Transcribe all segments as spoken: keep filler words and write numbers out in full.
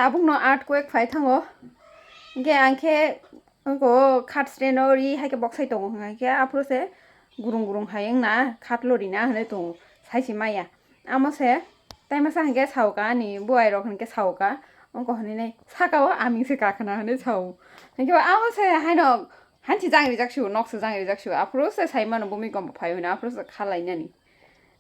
Tabukno earthquake phai thango. Hinkhe ang khe wngkha khat sreno ri hai khe boksai tongo, hinkhe aphuru se gurung gurung hai wngna khat lorina hinwi tongo, sai se maya. Amo se tai masa hinkhe saoka ani buai rok hinkhe saoka, wngkha hinwi nai saka o aming se kakhna hinwi sao. Hinkhe amo se haino hanchi jang rijak su, nok se jang rijak su, aphuru se sai mano bumi kombo phai hwnwi aphuru se kha lainani.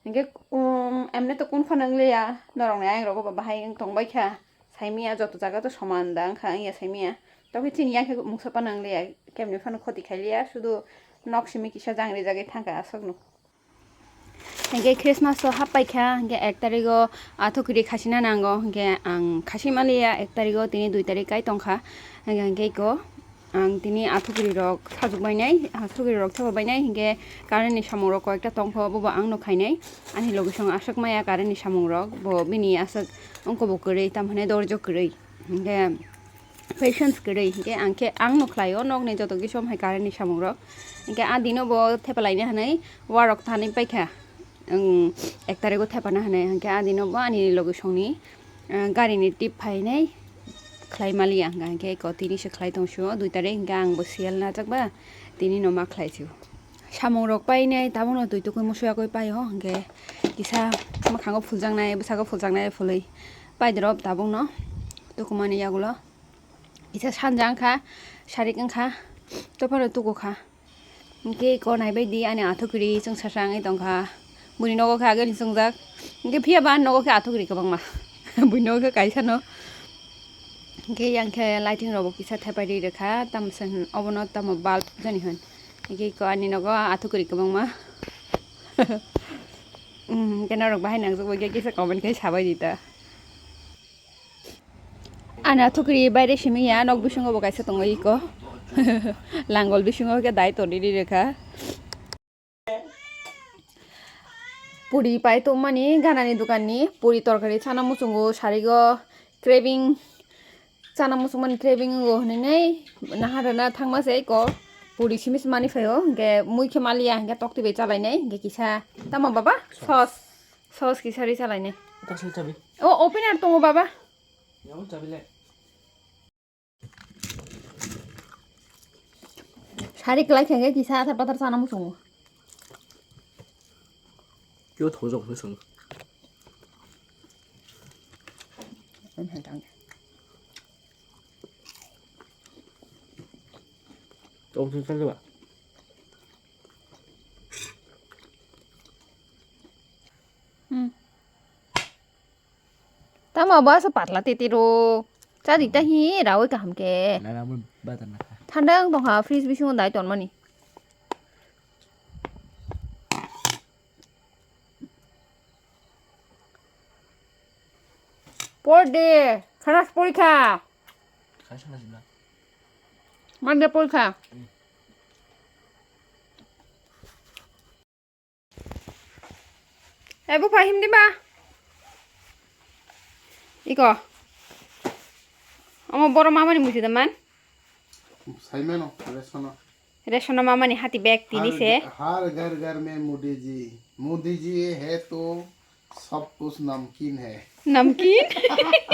Hinkhe, um, emne to kun phano wng liya, norokni ayang rogo bo bahai wng tong bai kha. Saimiya joto jaga to soman da wngkha, wngya saimiya. Tokhe chini yakhe mungsa phano wng liya, kemni phano khoti khai liya, sudu nok simi kisa jang rijagwi thangkha aswkno. Hinkhe Christmas o hap pai kha, hinkhe ek tarigo athukiri khasina nango, hinkhe ang khasi ma liya, ek tarigo tini dui tarik kai tongkha, hinkhe, hinkhe iko. Ang tini athukiri rok sajwk bainai, athukiri rok thepa bainai, hinkhe current ni samung rok koyekta tongkho, bobo ang no khainai. Ani logi song aswk maya current ni samung rok, bo bini aswk wngkha bo kwrwi, tamhane dorjo kwrwi, hinkhe patience kwrwi, hinkhe ang khe ang no khlai o, nok ni joto kisom hai current ni samung rok. Hinkhe a dino bo thepa laina hinwi warok thani paikha, ang ek tarigo thepana hinwi, hinkhe a dino bo ani logi song ni ah, gari ni tip phainai khlai maliya, hwnkha hinkhe eko tini se khlai tong sio, dui tarik hinkhe ang bo siyal najak ba, tini no ma khlai sio. Samung rok painai tabuk no twi tukui musuya koi pai o, hinkhe kisa mwkhango phuljaknai, bwskango phuljaknai phulwi pai doro tabuk no tukumani yagulo kisa sanja wngkha, sarik wngkha, to phano tuku kha. Hinkhe eko naibaidi ani athukiri chwng sasa wngwi tongkha. Buini nogo khe ageni chwngjak. Hinkhe phiyaba ani nogo khe athukiri kwbangma. Buini nogo khe kaisano. Hinkhe yang khe lighting rokbo kisa thepai ri rwkha. Tamo se hin obono tamo bulb jani hwn. Hinkhe eko ani nogo athukiri kwbangma. Hmm, hinkhe norok bahai nangjak bai khe kisa comment khai sabai di ta. Ani athukiri baire simi ya, nok bisingo bo kaisa tongo iko. Langol bisingo khe dai toni ri rwkha. Puri pai tongmani ganani dokanni puri torkari chana muchungo sarigo craving, chana muchungmani craving wngo hinwi nahar rwna thangma se iko puri simi se mani phaio, hinkhe mui khe maliya hinkhe tokti bai chalainai, hinkhe kisa tamo baba sauce, sauce kisa ri chalainai. Tasli chabi. O opener tongo baba. Sari kwlai khe kisa athar pathar chana muchungo. Kyo thojok hwnwi swngo. Tamo bo asa patla titi ro. Chadi ta hi rawi kaham ke. Nana mun bata na kha. Thanda ang tongkha fridge bisingo dai tonmani. Por de, khanas porikha. Khanas na jibla. Mande porikha. Eh, bupha himdi ba? Iko. Omo boro mamani musi da man? Saimano, resono. Resono mamani hati bag tini se. Har ghar ghar mein Modi ji. Modi ji hai to sab kuch namkeen hai. Namkeen?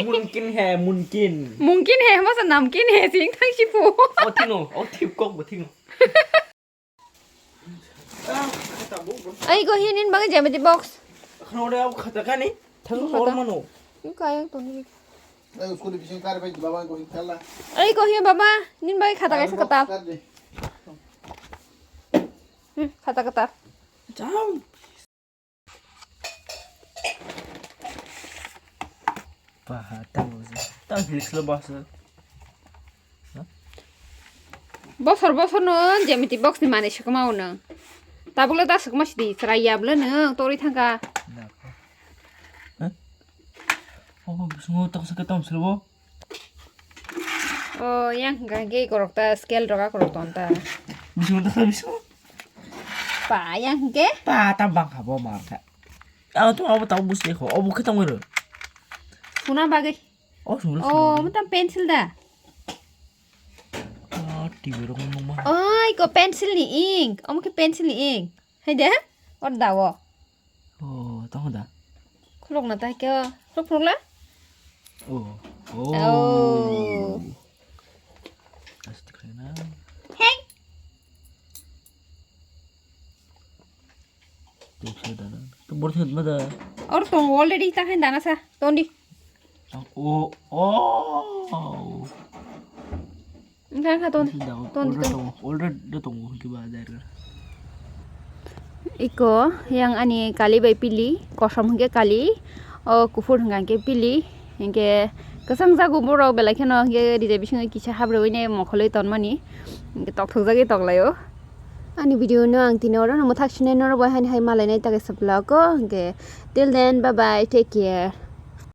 Mumkin hai, mumkin. Mumkin hai, masa namkeen hai, sing thang si po. O thino, o thip kok bo thino. Ai go hi nin bagwi geometry box. Khana ore ab khata kani. Thang khata. Hor mano. Yu kaya to ni. Ai usko ni bising kar bai baba go hi kala. Ai go hi baba, nin bagwi khata kaisa khata. Hmm, khata khata. Jao. Paha tamo se. Tamo Felix lo basa. Bosor bosor no geometry box ni manwi swkma o nwng. Tabukle da swkma sidi chwrai ya bwle nwng torwi thangkha. Obo bisingo toksa khe tamo srwbo. O yang hwnkha hwnkhe ikorok ta scale rok akorok ton ta. Bisingo toksa bisingo. Pa yang hwnkhe? Pa ta bangkha bo mangkha. Abo to abo tamo busi kho. Obo khe tamo ro. Suna bagwi. O sungla. Oh, omo tamo pencil da? Ah, T V rok nung ma. Oi, ko pencil ni ink. Omo khe pencil ni ink. Hai de? Or da o. Oh, tamo da. Khulok na tai khe. Khulok khulok la? Oh. Oh. Aste khlai na. Hey. Tei khlai da na. To bor thut ma da. Or tong already ta khain dana sa. Tondi. Oh, oh. Enggak, enggak, ton. Ton, ton. Already tongo, already tongo, hwnkhe ba, jaga. Iko, yang ani kali bai pili, kosom hwnkhe kali, o kuphur hwnkha hwnkhe pili, hwnkhe kwchang jago borok belai kheno hwnkhe rija bisingo kisa habrwi ne mokholwi tonmani, hwnkhe tokthokjagwi toklaio. Ani video no ang tini oro no mwthak sinai norok bai hani hai malainai takai saplako, hwnkhe till then, bye bye, take care.